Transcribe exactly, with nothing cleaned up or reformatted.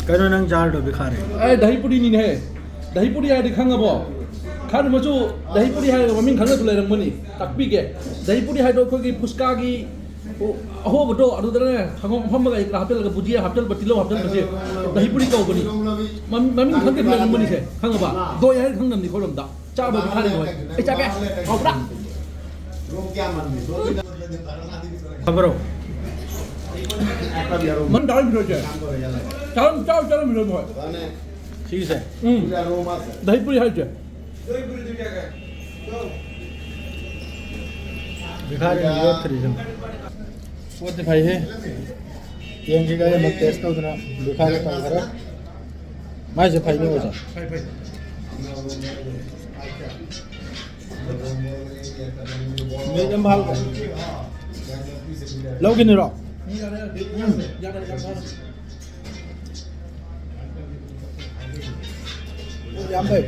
ꯀꯩꯅꯣ ꯅꯪ ꯆꯥꯔꯗꯣ ꯕꯤꯈꯥꯔꯤ? ꯑꯦ, ꯗꯍꯤ ꯄꯨꯔꯤꯅꯤꯅꯦꯍꯦ꯫ ꯗꯍꯤ ꯄꯨꯔꯤ ꯍꯥꯏꯔꯗꯤ ꯈꯪꯉꯕꯣ? ꯈꯥꯅꯨ ꯃꯆꯨ, ꯗꯍꯤ ꯄꯨꯔꯤ ꯍꯥꯏꯔꯒ ꯃꯃꯤꯡ ꯈꯪꯅꯁꯨ ꯂꯩꯔꯝꯒꯅꯤ꯫ ꯇꯥꯛꯄꯤꯒꯦ꯫ ꯗꯍꯤ ꯄꯨꯔꯤ ꯍꯥꯏꯗꯣ ꯑꯩꯈꯣꯏꯒꯤ ꯐꯨꯁꯀꯥꯒꯤ ꯑꯣ, ꯑꯍꯣꯕꯗꯣ ꯑꯗꯨꯗꯅꯦ ꯁꯪꯒꯣꯝ ꯑꯐꯝꯕꯒ ꯑꯩ ꯍꯥꯞꯆꯜꯂꯒ ꯕꯨꯖꯤꯌꯥ ꯍꯥꯞꯆꯜꯕ, ꯇꯤꯜꯍꯧ ꯍꯥꯞꯆꯜꯕꯁꯦ ꯗꯍꯤ ꯄꯨꯔꯤ ꯀꯧꯕꯅꯤ꯫ ꯃꯃꯤꯡ, ꯃꯃꯤꯡ ꯈꯪꯗꯦ ꯂꯩꯔꯝꯒꯅꯤꯁꯦ, ꯈꯪꯉꯕ? ꯗꯣꯏ ꯍꯥꯏꯔ ꯈꯪꯗꯕꯅꯤ ꯑꯩꯈꯣꯏꯔꯣꯝꯗ꯫ ꯆꯥꯕ ꯕꯤꯈꯥꯔꯤ ꯍꯣꯏ꯫ ꯑꯩ ꯆꯥꯒꯦ꯫ ꯍꯥꯎꯕ꯭ꯔꯥ? ꯈꯕꯔꯣ? ꯃꯟ ꯗꯥꯜ ꯃꯤꯁꯣꯏꯁꯦ꯫ ꯆꯥꯔꯝ-, ꯆꯥꯔꯝ-, ꯆꯥꯔꯝꯃꯤꯔꯣ ꯃꯣꯏ? ꯁꯤꯒꯤꯁꯦ? ꯎꯝ꯫ ꯗꯍꯤ ꯄꯨꯔꯤ ꯍꯥꯏꯁꯦ꯫ ꯕꯤꯈꯥꯔꯤ ꯌꯣꯠꯈ꯭ꯔꯤꯁꯦ꯫ ꯄꯣꯠꯇꯤ ꯐꯩꯍꯦ꯫ ꯌꯦꯟꯁꯤꯒ ꯑꯩ ꯑꯃꯨꯛ ꯇꯦꯁ ꯇꯧꯗꯅ ꯕꯤꯈꯥꯔꯤ ꯇꯧꯈ꯭ꯔꯦ꯫ ꯃꯥꯏꯁꯦ ꯐꯩꯅꯦ ꯑꯣꯖꯥ꯫ ꯐꯩ, ꯐꯩ꯫ ꯃꯤꯠ ꯌꯥꯝ ꯐꯥꯎꯗ꯭ꯔꯦ꯫ ꯂꯧꯈꯤꯅꯤꯔꯣ? ꯎꯝ, ꯌꯥꯔꯦ, ꯌꯥꯔꯦ, ꯌꯥꯔꯦ, ꯌꯥꯔꯦ꯫ ꯌꯥꯝ ꯐꯩ꯫